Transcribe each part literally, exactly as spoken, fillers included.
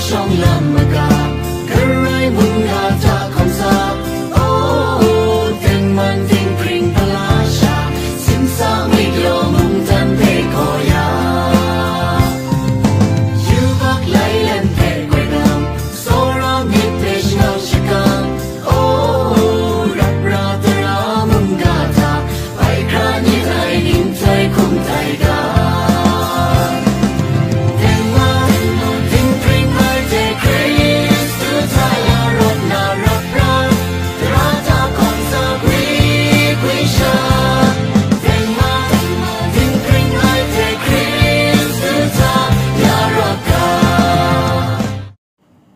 Shawng lam maga, karai mungga hta hkawm sa, oh, tengman tingpring pala sha, simsa ngwit law mungdan hpe gaw ya. Yubak lai len hpe goi nang, tsawra myit hpe shangang shakang, oh, rap ra tara mungga hta, bai hkra ni tai ning tai hkum tai ga. Tengman, tingpring ai hte Hkristu hta ya rawt na rap ra, tara hta hkawm sa gwi gwi sha. Tengman, tingpring ai hte Hkristu hta ya rawt ga.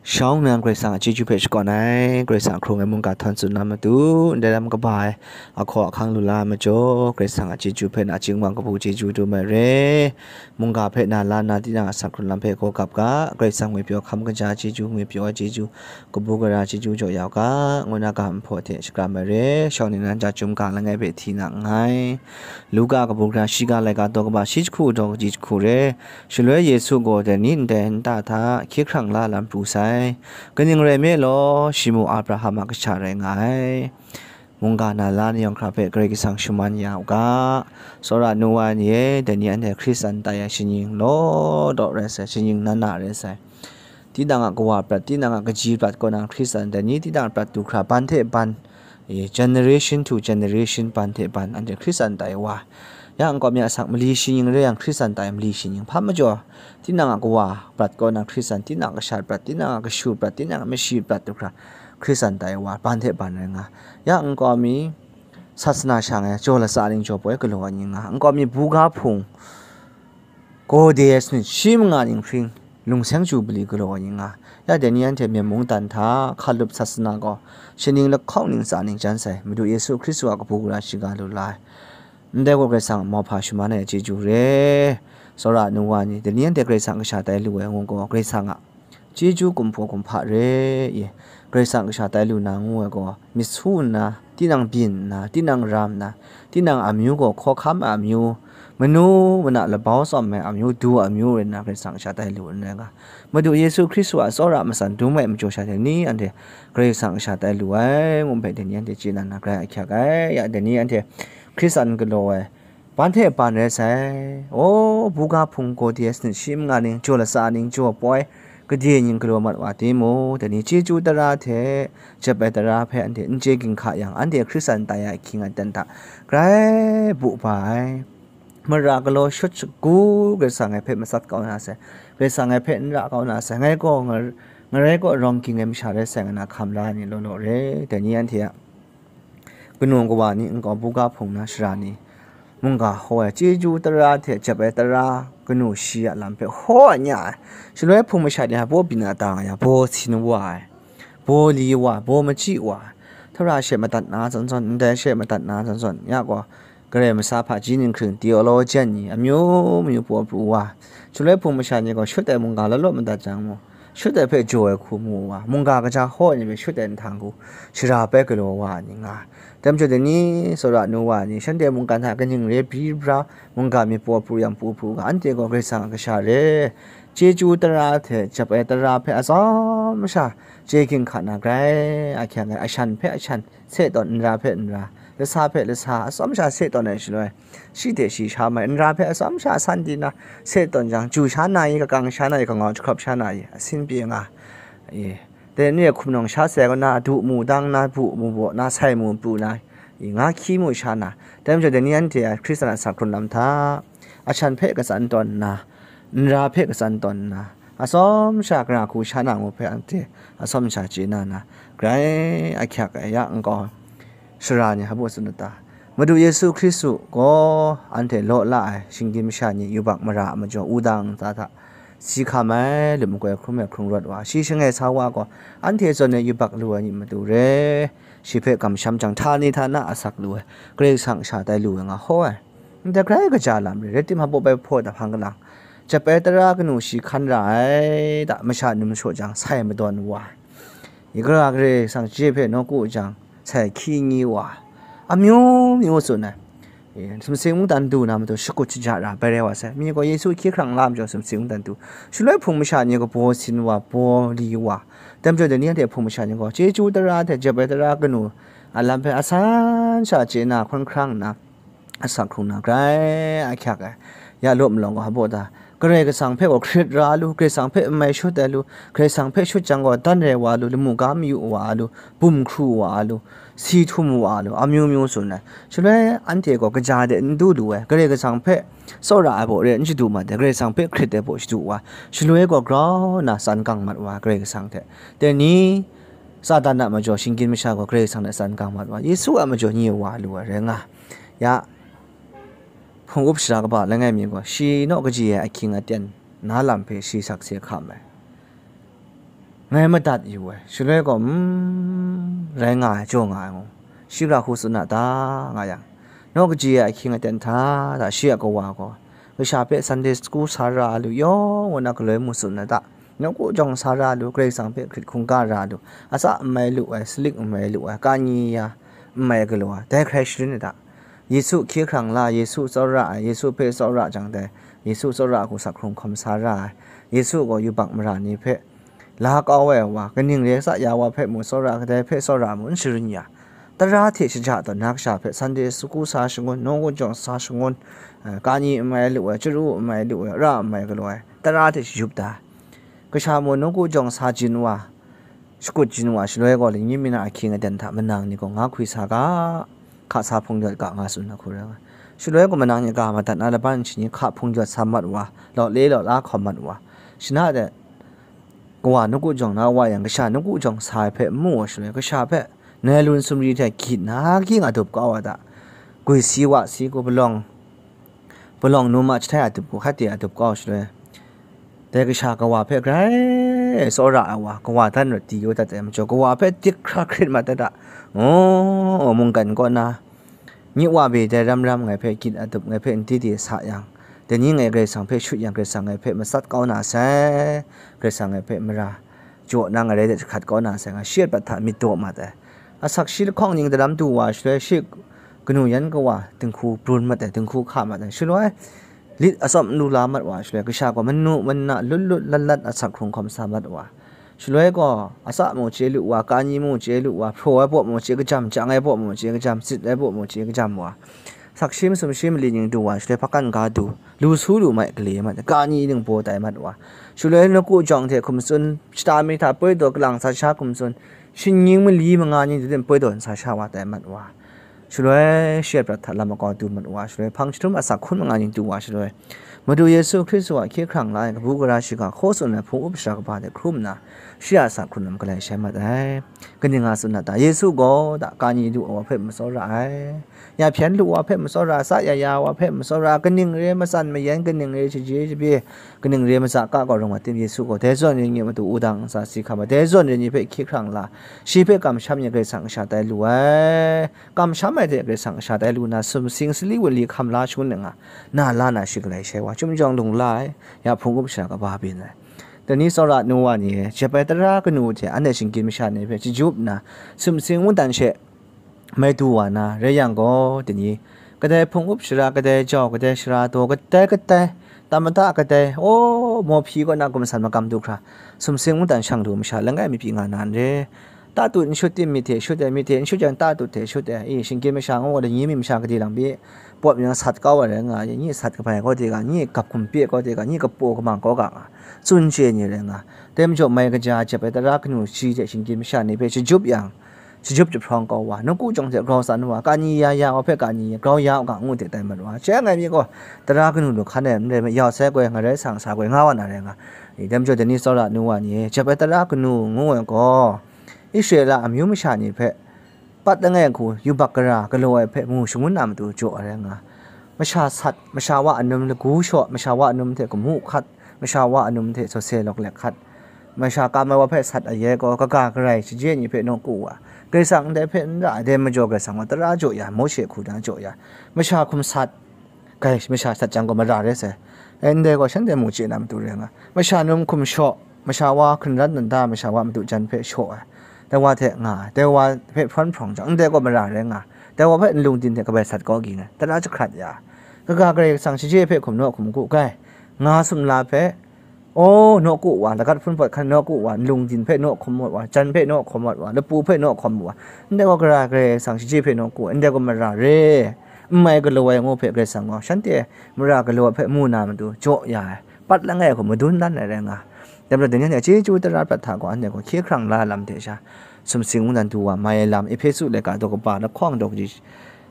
Shawng nnan Karai Kasang a chyeju hpe shakawn ai, Karai Kasang a hkrung ai mungga htawn tsun na matu, ndai lam kaba ai ahkaw ahkang lu la ai majaw, Karai Kasang a chyeju hpe nachying wa kabu chyeju dum ai re. Mungga hpe na la nna tinang a asak hkrun lam hpe hkaw gap ga, Karai Kasang ngwi pyaw hkam kaja chyeju, ngwi pyaw ai chyeju, kabu gara chyeju jaw ya u ga, ngu na ga nhpaw hte shakram ai re. Shawng nnan ja chyum ga langai hpe hti na nngai. Luka kabu gara shiga laika daw kaba shi jahku daw kaji jahku re. Shaloi Yesu gaw dai ni ndai nta hta hkye hkrang la lam pru sai. Kaning rai nme law, shi mung Abraham a kasha rai nga ai. Mungga na la ni yawng hkra hpe Karai Kasang shaman ya u ga. Tsawra nu wa ni e, dai ni anhte Hkristan tai ai shaning law daw rai sai, shaning nana rai sai. Tinang a kawa prat, tinang a kaji prat kaw na Hkristan dai ni tinang prat du hkra, ban hte ban, e, generation to generation, ban hte ban, anhte Hkristan tai wa. Ya nkau mi a asak mali shaning rai yang, Hkristan tai mali shaning hpa majaw, tinang a kawa prat kaw na Hkristan, tinang a kasha prat, tinang a kashu prat, tinang a mashi prat du hkra, Hkristan tai wa, ban hte ban rai nga. Ya nkau mi sasana shang ai jaw latsa ning jaw poi galaw ai ni nga, nkau mi buga hpung, gaw de ai sanit shi manga ning hpring, lungseng jubili galaw ai ni nga. Ya dai ni anhte Myen mungdan hta hkalup sasana gaw, shaning lahkawng ning tsa ning jan sai, Madu Yesu Hkristu a kabu gara shiga lu la ai. Ndai gaw Karai Kasang a mauhpa shaman ai chyeju re. Tsawra nu wa ni, dai ni anhte Karai Kasang kasha tai lu ai ngu gaw, Karai Kasang a chyeju kumhpaw kumhpa re i, Karai Kasang kasha tai lu na ngu ai gaw, myit su nna, tinang byin nna, tinang ram nna, tinang amyu gaw hkawhkam ai amyu, manu mana labau tsawm ai amyu, du ai amyu rai nna, Karai Kasang kasha tai lu n rai nga. Madu Yesu Hkristu a tsawra matsan dum ai majaw sha dai ni anhte Karai Kasang kasha tai lu ai, ngu hpe dai ni anhte chye na na grai ahkyak ai. Ya dai ni anhte Hkristan galaw ai, ban hte ban rai sai. O, buga hpung gaw de ai sanit shi manga ning, jaw latsa ning, jaw poi, gade ning galaw mat wa timung, dai ni chyeju tara hte jep ai tara hpe anhte n chye ginhka yang, anhte Hkristan tai ai ahkying aten hta grai bu ba ai. Mara galaw shut shagu Karai Kasang ai hpe matsat kau na sai, Karai Kasang ai hpe n ra kau na sai, ngai gaw nga-, ngarai gaw rawng ging ai masha rai sai nga na hkam la ai ni law law re, dai ni anhte a kanu kawa ni, nkau buga hpung na sara ni, mungga hkaw ai chyeju tara hte jep ai tara kanu shi a lam hpe hkaw nya ai. Shaloi hpung masha ni a baw byin a ta nga yang, baw sin wa ai, baw li wa ai, baw machyi wa ai, htara she madat na zawn zawn, ndai she madat na zawn zawn, ya gaw, Karai masa hpaji ninghkring theologian ni amyu myu paw pru wa ai. Shaloi hpung masha ni gaw shut ai mungga law law madat jang mu, shut ai hpe jaw ai hku mu wa, mungga kaja hkaw ai ni hpe shut ai nhtang hku shara bai galaw wa ai ni nga. Dai majaw dai ni, tsawra nu wa ai ni, shanhte mungkan hta kaning re bri bra, mungga myit paw pru yang pru pru ga, anhte gaw Karai Kasang a kasha re, chyeju tara hte jep ai tara hpe atsawm sha chye ginhka na grai ahkyak ai, ashan hpe ashan se tawn, nra hpe nra, lasa hpe lasa, atsawm sha se tawn ai shaloi, shi hte shi sha mai, nra hpe atsawm sha san di na se tawn jang, ju sha na i, kakang sha na i, kangau jahkrawp sha na i, asin pyi nga i, dai ni e hkum nawng sha sai kaw na, du mu dang na, bu mu baw na, sai mu pru na i, nga hkyi mu sha na, dai majaw dai ni anhte a Hkristan a asak hkrun lam hta, ashan hpe katsan tawn nna, nra hpe katsan tawn nna, atsawm sha gara hku sha na ngu hpe anhte atsawm sha chye na na, grai ahkyak ai ya nkau sara ni hpa tsun da ta? Madu Yesu Hkristu gaw anhte law la ai shinggyim masha ni yubak mara a majaw wudang ntsa hta si hkam ai, lut makoi hkrum ai hkrung rawt wa, shi shangai sa wa gaw, anhte zawn ai yubak lu ai ni matu re, shi hpe kamsham jang, htani htana asak lu ai, Karai Kasang sha tai lu ai nga hkaw ai. Ndai grai kaja lam re, rai timung, hpa baw bai hpaw da hpang kalang, jep ai tara kanu shi hkan ra ai da, masha num shaw jang sai madawn wa ai, i, gara Karai Kasang chye hpe nawku jang sai hkyi nyi wa ai, amyu myu tsun ai. sumsing mungdan du na matu shakut shaja ra bai rai wa sai. Mi gaw Yesu hkye hkrang la majaw sumsing mungdan du. Shaloi hpung masha ni gaw baw sin wa, baw li wa. Dai majaw dai ni anhte hpung masha ni gaw chyeju tara hte jep ai tara kanu a lam hpe asan sha chye na hkawn hkrang nna, asak hkrung na grai ahkyak ai. Ya law malawng gaw hpa baw ta? Karai Kasang hpe gaw hkrit ra lu, Karai Kasang hpe n mai shut ai lu, Karai Kasang hpe shut jang gaw dan rai wa lu, lamu ga mayu wa lu, bum hkru wa lu, si htum wa lu, amyu myu tsun ai. Shaloi anhte gaw kaja de n du lu ai, Karai Kasang hpe tsawra ai baw re n shadu mat ai, Karai Kasang hpe hkrit ai baw shadu wa, shaloi gaw grau nna tsan gang mat wa ai Karai Kasang hte. Dai ni, Satan a majaw shinggyim masha gaw Karai Kasang hte tsan gang mat wa, Yesu a majaw nye wa lu ai rai nga. Ya, hpung up shara kaba langai mi gaw, shi naw kaji ai ahkying aten na lam hpe shi sakse hkam ai. Ngai madat yu ai, shaloi gaw, mm, rai nga ai, jaw nga ai ngu, shi ra hku tsun a ta, nga yang, naw kaji ai ahkying aten hta da shi a kawa gaw, kasha hpe Sunday school sa ra lu, yawng gaw na galoi mu tsun ai ta, nawku jawng sa ra lu, Karai Kasang hpe hkrit hkungga ra lu, atsa n mai lu ai, salik n mai lu ai, kani ya n mai galaw ai, dai hkrai sharin ai ta. Yesu hkye hkrang la, Yesu tsawra ai, Yesu hpe tsawra jang dai, Yesu tsawra hku sak hkrung hkawm sa ra ai, Yesu gaw yubak mara ni hpe la kau ai wa, kaning re sa ya wa hpe mu tsawra, kadai hpe tsawra mu n sharin ya, tara hte shaja tawn na kasha hpe Sunday school sa shangun, nawku jawng sa shangun, eh, kani n mai lu ai, chyaru n mai lu ai, ra n mai galaw ai, tara hte shayup da. Kasha mu nawku jawng sa jin wa, shakut jin wa shaloi gaw, lingnyim mi na ahkying aten hta manang ni gaw nga hkwi sa ga, hka sa hpung yawt ga nga tsun ai hku rai nga. Shaloi gaw manang ni ga madat na laban nhtoi ni hka hpung yawt sa mat wa, law le law la hkawm mat wa. Shana de, kawa nawku jawng na wa yang, kasha nawku jawng sa ai hpe n mu ai shaloi, kasha hpe nai lun sumri hte gyit na ging a dup kau ai ta? Gwi si wa si ku palawng, palawng num a jahtai a dup ku hkate a dup kau shaloi, dai kasha kawa hpe grai tsawra ai wa, kawa dan rawt di yu dat ai majaw, kawa hpe dik hkra hkrit mat dat a. O, mungkan kaw na, nye wa be dai ram ram ngai hpe gyit a dup, ngai hpe n di di sa yang, dai ni ngai Karai Kasang hpe shut yang, Karai Kasang ngai hpe matsat kau na sai, Karai Kasang ngai hpe mara jaw na ngarai de jahkrat kau na sai, nga shi a prat hta myit daw mat ai. Asak shi lahkawng ning daram du wa shaloi, shi kanu yan kawa dinghku brun mat ai, dinghku hka mat ai. Shaloi lit atsawm n lu la mat wa shaloi, kasha gaw manu mana lut lut lat lat asak hkrung hkawm sa mat wa. Shaloi gaw, atsa mu chye lu wa, kani mu chye lu wa, hpraw ai baw mu chye kajam, jang ai baw mu chye kajam, sit ai baw mu chye kajam wa, sakshi masum shi mali ning du wa shaloi, hpakan ga du, lu su lu mai gale mat, kani ningbaw tai mat wa. Shaloi nawku jawng hte hkum tsun, shata mi hta poi daw kalang sa sha hkum tsun, shingnying mali manga ni du den poi daw n sa sha wa tai mat wa. Shaloi shi a prat hta lam makau du mat wa, shaloi hpang jahtum asak hkun manga ni du wa shaloi, Madu Yesu Hkristu a hkye hkrang la ai kabu gara shiga hkaw tsun ai hpung up shara kaba hte hkrum nna, shi a asak hkrung lam galai shai mat ai. Kaning nga tsun na ta? Yesu gaw da kani du ai wa hpe matsawra ai, ya hpyen lu wa hpe matsawra, sa ya ya wa hpe matsawra, kaning re matsan mayan, kaning re shaje shabye, kaning re matsa ka gaw rawng wa tim, Yesu gaw dai zawn ring ngi matu wudang ntsa si hkam ai, dai zawn ring ni hpe hkye hkrang la, shi hpe kamsham ni Karai Kasang kasha tai lu ai. Kamsham ai hte Karai Kasang kasha tai lu na, sumsing sali wunli hkam la shangun nga, na la na shi galai shai wa, chyum jawng lung la ai, ya hpung up shara kaba byin ai. Dai ni tsawra nu wa ni, jep ai tara kanu hte anhte shinggyim masha ni hpe chyajup nna, sumsing mungdan she mai du wa na, rai yang gaw, dai ni, kadai hpung up shara, kadai jau, kadai shara daw, kadai kadai, tamada kadai, o, mawhpyi kaw na gumsan magam du hkra, sumsing mungdan shang du masha langai mi pyi nga na n re. Tatut n shut tim, myit hte shut ai, myit hte n shut yang, tatut hte shut ai. I, shinggyim masha ngu gaw, lani mi masha gade lang pyi, pawt myang sat kau ai rai nga ai, nyi sat kabai kau de ga, nyi gap hkum pye kau de ga, nyi kapaw kamang kau ga nga, tsun chye ni rai nga. Dai majaw, mai kaja jep ai tara kanu shi hte shinggyim masha ni hpe chyajup yang, chyajup jahprawng kau wa, nawku jawng hte grau tsan wa, kani ya ya wa hpe kani, grau ya u ga ngu de tai mat wa. Chye ai mi gaw, tara kanu lu hkan ai n rai, yau sai koi, ngarai sa koi nga wa na rai nga. I, dai majaw, dai ni tsawra nu wa ni, jep ai tara kanu ngu ai gaw, Israela amyu masha ni hpe pat langai hku yubak gara galaw ai hpe mu shangun na matu jaw ai rai nga. Masha sat, masha wa anum lagu shaw, masha wa anum hte gamu hkat, masha wa anum hte sawse lawk lek hkat, masha kam ai wa hpe sat aye gaw, kaga garai shaje ni hpe nawku wa, Karai Kasang ndai hpe n ra ai, dai majaw Karai Kasang gaw tara jaw ya, Mawshe hku na jaw ya, masha hkum sat, Gai masha sat jang gaw mara re sai. Ndai gaw shanhte mu chye na matu rai nga. Masha num hkum shaw, masha wa hkungran nta masha wa madu jan hpe shaw ai. Dai wa hte nga ai. Dai wa hpe hprawn hprawng jang, ndai gaw mara rai nga. Dai wa hpe nlung din hte kabai sat kau gyi ngai, tara jahkrat ya. Kaga Karai Kasang shaje hpe hkum naw hkum ku kai, nga sumla hpe, aw, nawku wa, lagat hpun pawt hkan nawku wa, nlung din hpe naw hkum mawt wa, jan hpe naw hkum mawt wa, lapu hpe naw hkum mawt wa, ndai gaw Karai Kasang shaje hpe nawku, ndai gaw mara re, n mai galaw ai ngu hpe Karai Kasang gaw shanhte mara galaw hpe mu na matu jaw ya ai, pat langai hku madun dan ai rai nga. Dai majaw, dai ni anhte chyeju tara prat hta gaw, anhte gaw hkye hkrang la ai lam hte sha, sumsing mungdan du wa mai ai lam, Ehpesu laika daw kaba lahkawng daw kaji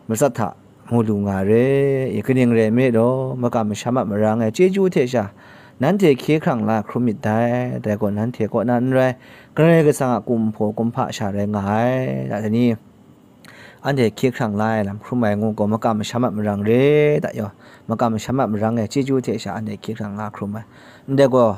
matsat hta mu lu nga re i, kaning rai nme law, makam masham a marang e chyeju hte sha, nanhte hkye hkrang la hkrum myit dai. Dai gaw, nanhte kaw na n rai, Karai Kasang a kumhpaw kumhpa sha rai nga ai, ta ni? Anhte hkye hkrang la ai lam hkrum ai ngu gaw, makam masham a marang re ta yaw, makam masham a marang e chyeju hte sha anhte hkye hkrang la hkrum ai. Ndai gaw,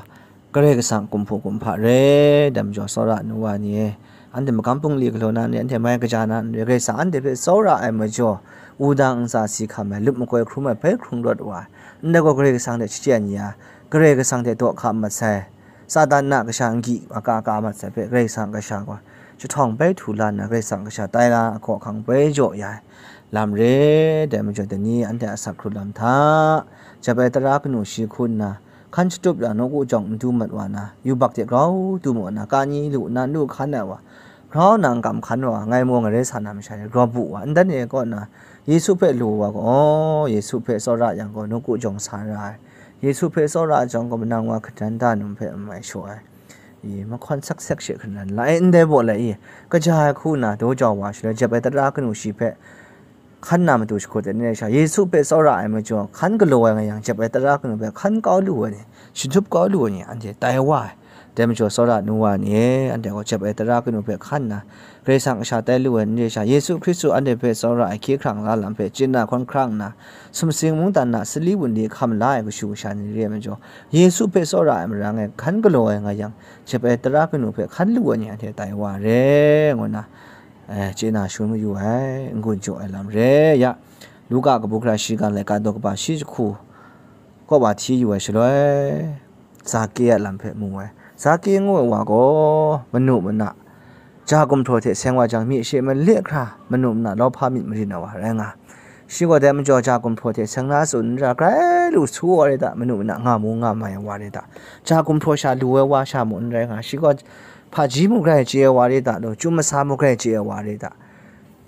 Karai Kasang kumhpaw kumhpa re, dai majaw, tsawra nu wa ni e, anhte magam bungli galaw na n re, anhte mai kaja na n re, Karai Kasang anhte hpe tsawra ai majaw, wudang ntsa si hkam ai, lup makoi hkrum ai, bai hkrung rawt wa ai. Ndai gaw, Karai Kasang hte shachyen ya, Karai Kasang hte daw hka mat sai, Satan na kasha n gyi maka ka mat sai hpe, Karai Kasang kasha gaw jahtawng bai htu la nna, Karai Kasang kasha tai la ai hkawhkang bai jaw ya ai lam re. Dai majaw, dai ni anhte a asak hkrut lam hta, jep ai tara kanu shi hku nna, hkan shatup ya, nawku jawng n du mat wa na, yubak hte grau du mat wa na, kani lu nna n du hkan ai wa, grau nna n kam hkan wa, ngai maw ngarai sa na masha ni grau bu wa, ndai ni kaw nna Yesu hpe lu wa gaw, Yesu hpe tsawra yang gaw, nawku jawng sa ra ai. Yesu hpe tsawra jang gaw, manang wa hkadan da num hpe n mai shaw ai. I, mahkawn sek sek she hkadan la ai, ndai baw lai i, kaja ai hku nna daw jau wa shaloi, jep ai tara kanu shi hpe hkan na matu shakut ai ni rai sha, Yesu hpe tsawra ai majaw, hkan galaw ai nga yang, jep ai tara kanu hpe hkan kau lu ai ni, shatup kau lu ai ni, anhte tai wa ai. Dai majaw, tsawra nu wa ni e, anhte gaw jep ai tara kanu hpe hkan nna, Karai Kasang kasha tai lu ai n re sha, Yesu Hkristu anhte hpe tsawra ai hkye hkrang la lam hpe chye na hkawn hkrang nna, sumsing mungdan na sali wunli hkam la ai kashu kasha ni re ai majaw, Yesu hpe tsawra ai marang e hkan galaw ai nga yang, jep ai tara kanu hpe hkan lu ai ni anhte tai wa re, ngu nna, eh, chye na shangun mayu ai, n-gun jaw ai lam re ya. Luka kabu gara shiga laika daw kaba shi jahku kaw wa hti yu ai shaloi, Zake a lam hpe mu ai. Zake ngu ai wa gaw manu mana, ja gumhpraw hte seng wa jang, myi she male hkra manu mana lawhpa myit marin ai wa rai nga. Shi gaw dai majaw ja gumhpraw hte seng na tsun n ra, grai lu su ai wa re ta, manu mana nga mu nga mai ai wa re ta, ja gumhpraw sha lu ai wa sha mung n rai nga. Shi gaw hpaji mung grai chye ai wa re ta, law, chyum masa mung grai chye ai wa re ta,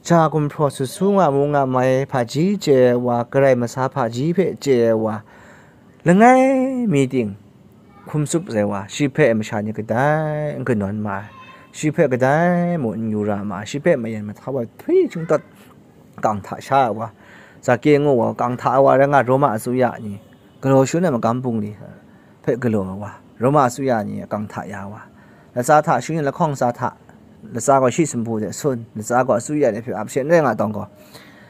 ja gumhpraw su su nga mu nga mai hpaji chye ai wa, Karai masa hpaji hpe chye ai wa, langai mi ting hkum tsup sai wa, shi hpe masha ni kadai n kanawn ma ai, shi hpe kadai mung n yu ra ma ai, shi hpe mayen mahtau ai hpyi shingtawt kang hta sha ai wa, Zake ngu wa, kang hta ai wa rai nga, Roma asuya ni galaw shangun ai magam bungli hpe galaw ai wa, Roma asuya ni kang hta ya ai wa, latsa hta shangun ai lahkawng latsa hta, latsa gaw shi sumpu hte sun, latsa gaw asuya ni hpe ap she n rai nga tawng gaw,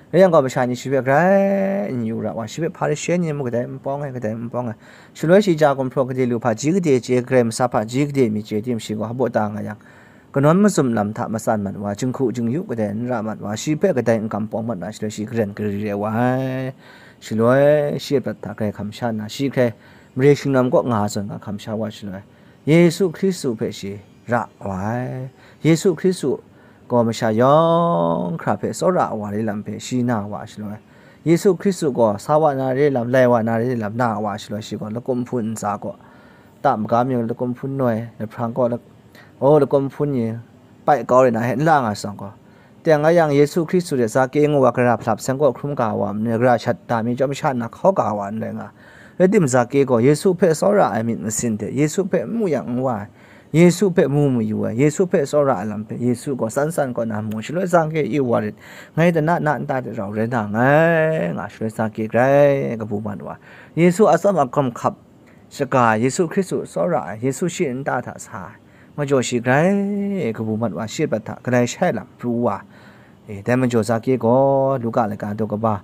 rai yang gaw, masha ni shi hpe grai n yu ra wa, shi hpe Hparishe ni mung kadai n pawng ai, kadai n pawng ai. Shaloi shi ja gumhpraw gade lu hpaji gade chye, Karai masa hpaji gade mi chye tim, shi gaw hpaw ta nga yang, kanawn mazum lam hta matsan mat wa, jinghku jingyu kadai n ra mat wa, shi hpe kadai n kam pawng mat wa, shaloi shi karen gari rai wa ai. Shaloi shi a prat hta grai hkam sha nna, shi hkrai mare shingnawm kaw nga zawn ga hkam sha wa shaloi, Yesu Hkristu hpe shi ra wa ai. Yesu Hkristu gaw masha yawng hkra hpe tsawra ai wa re lam hpe shi na wa shaloi, Yesu Hkristu gaw sa wa na re lam, lai wa na re lam na wa shaloi, shi gaw lakum hpun ntsa gaw, ta magam ni lakum hpun noi, lahprang gaw la-, o, lakum hpun ni pai kau re na he n la nga shawng gaw, teng a yang Yesu Hkristu hte Zake ngu wa gara hpalap seng kaw hkrum ga wa, gara shat da mi chyawm sha nna hkau ga wa n rai nga. Rai tim, Zake gaw Yesu hpe tsawra ai myit masin hte Yesu hpe n mu yang n wa ai, Yesu hpe mu mayu ai, Yesu hpe tsawra ai lam hpe Yesu gaw san san kaw na mu, shaloi Zake yu wa rit, ngai tana na nta hte rau rai na nngai, nga shaloi Zake grai kabu mat wa, Yesu a tsawm a hkawm hkap shaga, Yesu Hkristu tsawra ai, Yesu shi nta hta sa ai, majaw shi grai kabu mat wa, shi a prat hta galai shai lam pru wa. E, dai majaw Zake gaw Luka laika daw kaba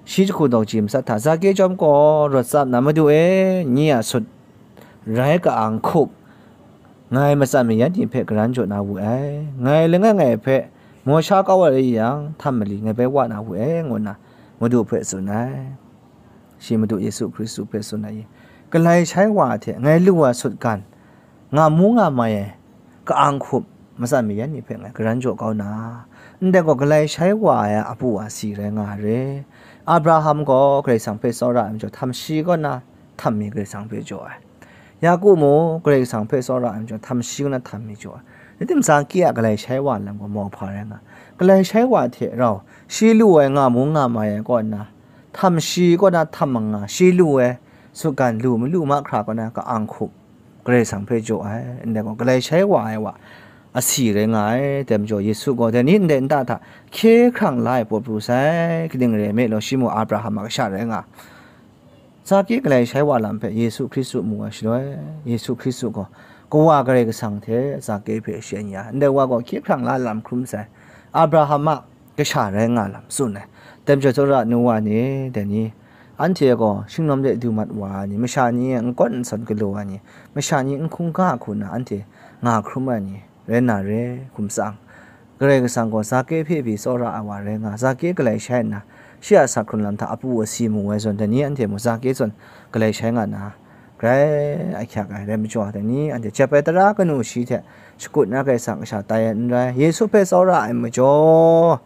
shi jahku daw ji matsat hta, Zake chyawm gaw rawt tsap na, Madu e, nye a sut rai ka-ang hkup, ngai matsan mayan ni hpe karan jaw na wu ai, ngai langai ngai hpe maw sha kau wa rai yang, htam mali ngai bai wa na wu ai, ngu nna Madu hpe tsun ai. Shi Madu Yesu Hkristu hpe tsun ai, galai shai wa hte ngai lu ai sutgan, nga mu nga mai ai, ka-ang hkup, matsan mayan ni hpe ngai garan jaw kau na, ndai gaw galai shai wa ai a apu a si rai nga ai re. Abraham gaw Karai Kasang hpe tsawra ai majaw, htam shi kaw na htam mi Karai Kasang hpe jaw ai. Yaku mung Karai Kasang hpe tsawra ai majaw, htam shi kaw na htam mi jaw ai. Rai timung, Zaki a galai shai wa lam gaw mauhpa rai nga, galai shai wa hte rau shi lu ai nga mu nga mai ai kaw nna, htam shi kaw na htam manga shi lu ai, sutgan lu malu mahkra kaw na ka-ang hkup, Karai Kasang hpe jaw ai, ndai gaw galai shai wa ai wa asi rai nga ai. Dai majaw Yesu gaw dai ni ndai nta hta hkye hkrang la ai pawt pru sai, kaning rai nme law, shi mung Abraham a kasha rai nga. Zaki galai shai wa lam hpe Yesu Hkristu mu ai shaloi, Yesu Hkristu gaw Kawa Karai Kasang hte Zaki hpe shi n ya, ndai wa gaw hkye hkrang la lam hkrum sai, Abraham a kasha rai nga lam tsun ai. Dai majaw tsawra nu wa ni, dai ni, anhte gaw shinglawm de du mat wa ai ni, masha ni n kawn n sawn galaw ai ni, masha ni n hkungga hku nna anhte nga hkrum ai ni rai na re, hkum tsang. Karai Kasang gaw Zaki hpe pyi tsawra ai wa rai nga, Zaki galai shai nna, shi a asak hkrun lam hta apu asi mu ai zawn, dai ni anhte mung Zaki zawn galai shai nga na, grai ahkyak ai rai majaw, dai ni anhte jep ai tara kanu shi hte shakut na Karai Kasang kasha tai ai n rai, Yesu hpe tsawra ai majaw,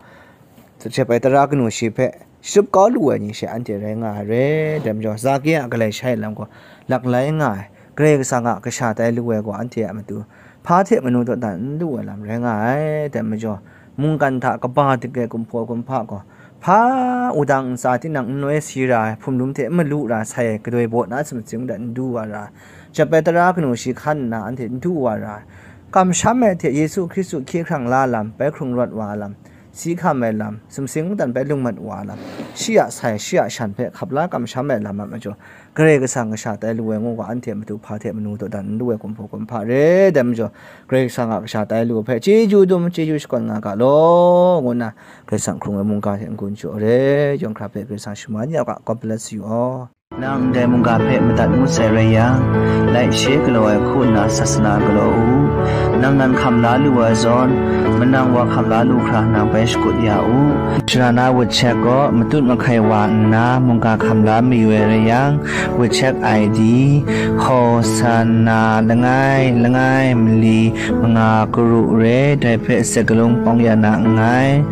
jep ai tara kanu shi hpe shatup kau lu ai ni she anhte rai nga ai re. Dai majaw, Zaki a galai shai lam gaw laklai nga ai, Karai Kasang a kasha tai lu ai gaw anhte a matu hpa hte manu dawdan n du ai lam rai nga ai. Dai majaw, mungkan hta kaba dik ai kumhpaw kumhpa gaw, hpa wudang ntsa tinang n noi si ra ai, hpumlum hte n malu ra sai ai, kadoi baw na sumsing dan n du wa ra ai, jep ai tara kanu shi hkan nna anhte n du wa ra ai, kamsham ai hte Yesu Hkristu hkye hkrang la lam, bai hkrung rawt wa lam, si hkam ai lam, sumsing mungdan bai lung mat wa lam, shi a sai, shi a shan hpe hkap la kamsham ai lam a majaw, Karai Kasang kasha tai lu ai ngu ga, anhte matu hpa hte manu dawdan n lu ai kumhpaw kumhpa re. Dai majaw, Karai Kasang a kasha tai lu hpe chyeju dum, chyeju shakawn nga ga law, ngu nna Karai Kasang hkrung ai mungga hte n-gun jaw re. Yawng hkra hpe Karai Kasang shaman ya u ga. God bless you all. Nang ndai mungga hpe madat ngut sai rai yang, laishe galaw ai hku nna sasana galaw u. Nang nan hkam la lu ai zawn, manang wa hkam la lu hkra nang bai shakut ya u. Sharana WeChat gaw matut mahkai wa nna mungga hkam la mayu ai rai yang, WeChat I D, Hosanna langai langai mali manga karu re, dai hpe sakalung pawng ya na nngai.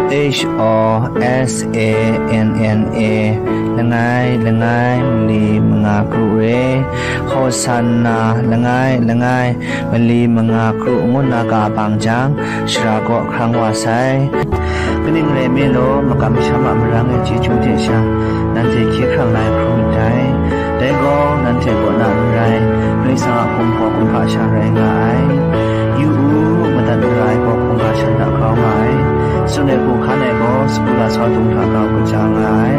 H O S A N N A langai langai mali manga karu re, Hosanna langai langai mali manga karu ngu nna ka bang jang, shara kaw hkrang wa sai. Kaning rai nme law, makam masham a marang e chyeju hte sha, nanhte hkye hkrang lai hkrum myit dai. Dai gaw, nanhte kaw na n rai, Karai Kasang a kumhpaw kumhpa sha rai nga ai. Yu u, madat mara ai gaw hkungga shan hta grau nga ai. Tsun ai hku hkan ai gaw, sagu lasau dung hta grau kaja nga ai.